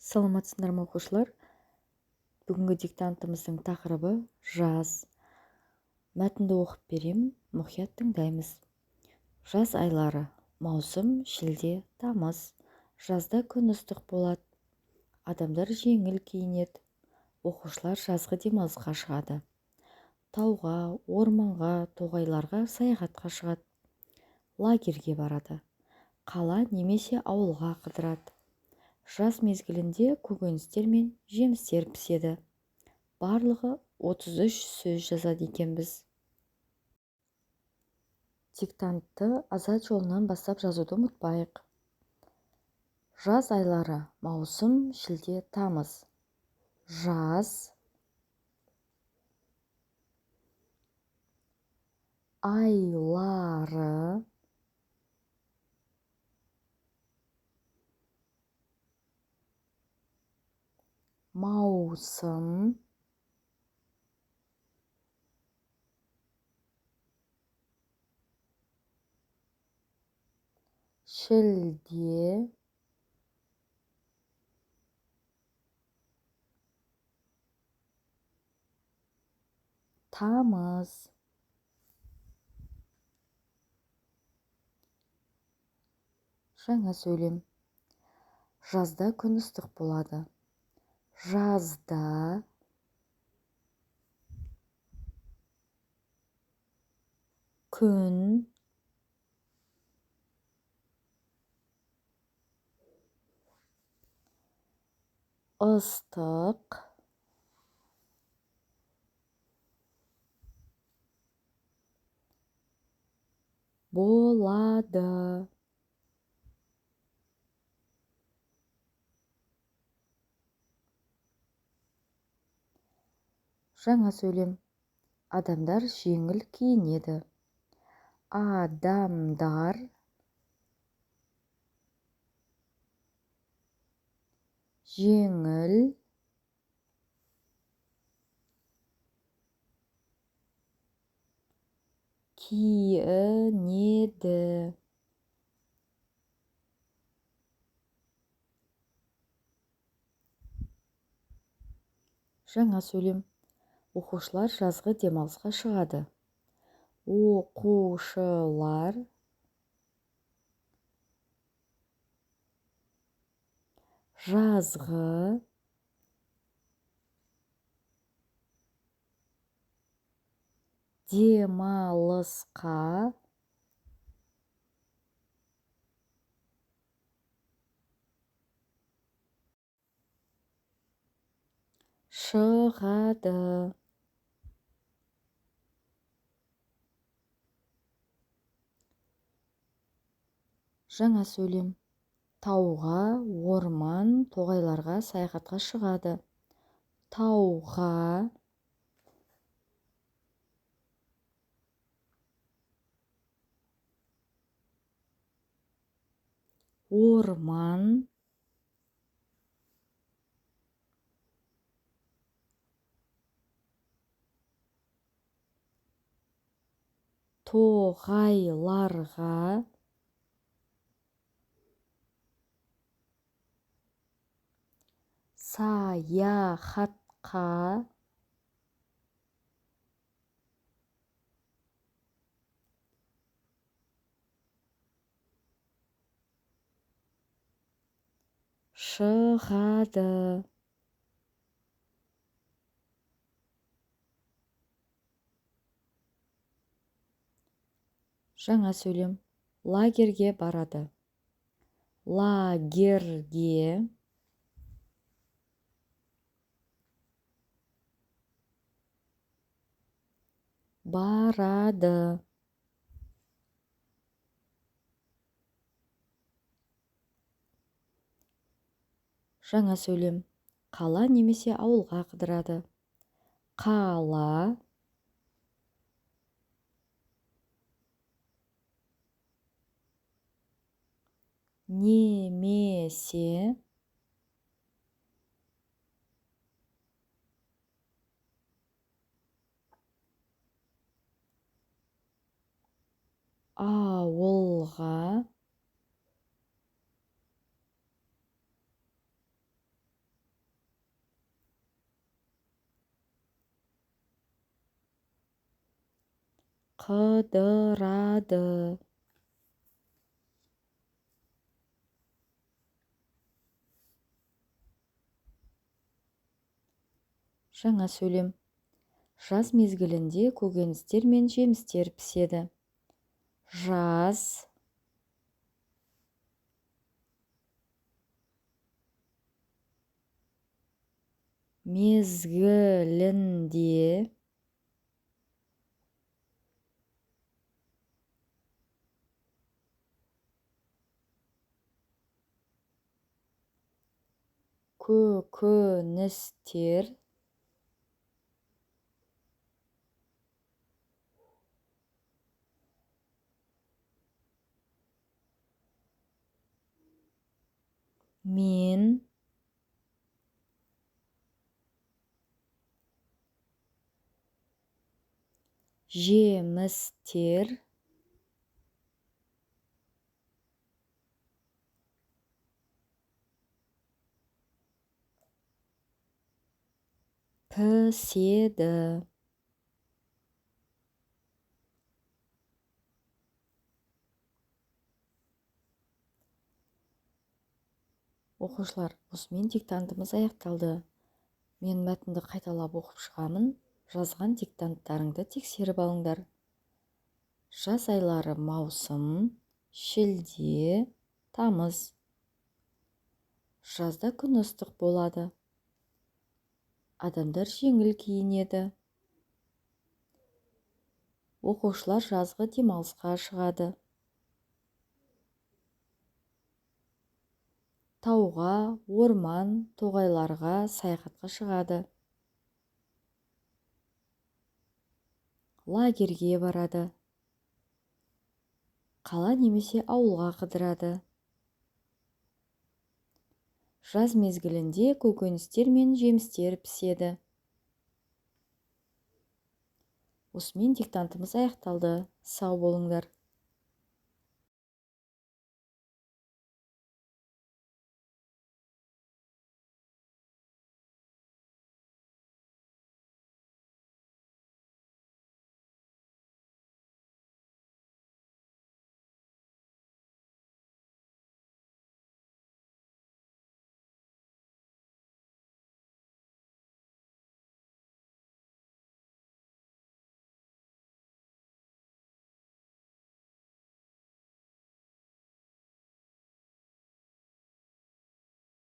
Саламатсыздар ма, оқушылар? Бүгінгі диктантымыздың тақырыбы жаз. Мәтінді оқып беремін, мұқият тыңдаймыз. Жаз айлары: маусым, шілде, тамыз. Жазда күн ыстық болады. Адамдар жеңіл киінеді. Оқушылар жазғы демалысқа шығады. Тауға, орманға, тоғайларға саяхатқа шығады. Лагерьге барады. Қала немесе ауылға қыдырады. Жаз мезгілінде көкөністер мен жемістер піседі. Барлығы 33 сөз жазады екенбіз. Диктантты Азат жолынан бастап жазуды ұмытпайық. Жаз айлары: маусым, шілде, тамыз. Жаз айлары маусым, шілде, тамыз. Жаңа сөйлем. Жазда күн ыстық болады. Жазда күн ыстық болады. Жаңа сөйлем. Адамдар жеңіл киінеді. Адамдар жеңіл киінеді. Жаңа сөйлем. Оқушылар жазғы демалысқа шығады. Оқушылар жазғы демалысқа шығады. Жаңа сөйлем. Тауға, орман, тоғайларға саяхатқа шығады. Тауға орман тоғайларға саяхатқа шығады. Жаңа сөйлем. Лагерьге барады. Лагерьге барады. Жаңа сөйлем. Қала немесе ауылға қыдырады. Қала немесе ауылға Қыдырады. Жаңа сөйлем. Жаз мезгілінде көкөністер мен жемістер піседі. Жаз мезгілінде көкөністер мен жемістер піседі. Оқушылар, осымен диктантымыз аяқталды. Мен мәтінді қайталап оқып шығамын. Жазған диктанттарыңды тексеріп алыңдар. Жаз айлары маусым, шілде, тамыз. Жазда күн ыстық болады. Адамдар жеңіл киінеді. Оқушылар жазғы демалысқа шығады. Тауға, орман, тоғайларға саяхатқа шығады. Лагерьге барады. Қала немесе ауылға қыдырады. Жаз мезгілінде көкөністер мен жемістер піседі. Осымен диктантымыз аяқталды. Сау болыңдар.